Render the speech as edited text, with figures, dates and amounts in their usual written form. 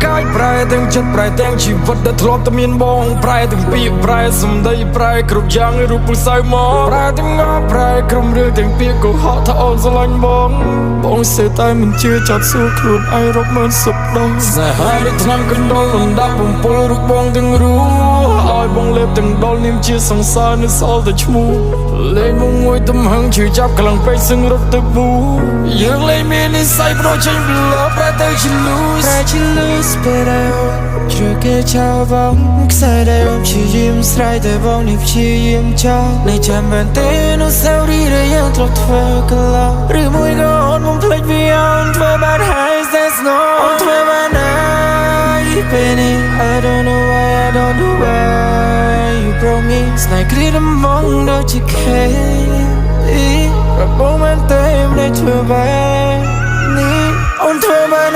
កាយប្រែទាំងចិត្តប្រែទាំងជីវិតដែលធ្លាប់តែមានបងប្រែទាំងពាក្យប្រែសម្ដីប្រែគ្រប់យ៉ាងរូបពូសៅមកប្រែទាំងអប្រែក្រុមរឿងទាំងពាក្យកុហកថាអូនស្រឡាញ់បងបងស្ទើរតែមិនជឿចាត់សួរខ្លួនឯងរាប់ម៉ឺនសុបដងស្នេហាដូចឆ្នាំកណ្ដុរលំដាប់បំពុលរូបបងទាំងរូឲ្យបងលេបទាំងដុលនាមជាសង្សារនៅសល់តែឈ្មោះលេងមកមួយទំហឹងឈឺចាប់ខ្លាំងពេកសឹងរត់ទៅប៊ូយើងលែងមាននិស័យប្រចេញប្លប្រែទៅជា lose ប្រែជា lose ពេលដែលអូនជ្រើគេចោលបងខ្សែដែលអូនព្យាយាមស្រ័យតែបងនេះព្យាយាមចោលនៅចាំបានទេនោះសាវរីដែលយើងធ្លាប់ធ្វើកន្លងឬមួយក៏អូនបំភ្លេចវាអូនធ្វើបានហើយ there's no អូនធ្វើបានហើយពេលនេះ I don't know why, I don't know why you broke me ស្នេហ៍គ្រាដំបងដូចជា candy ប្របងបានតែមិនធ្វើបែបនេះអូនធ្វើបាន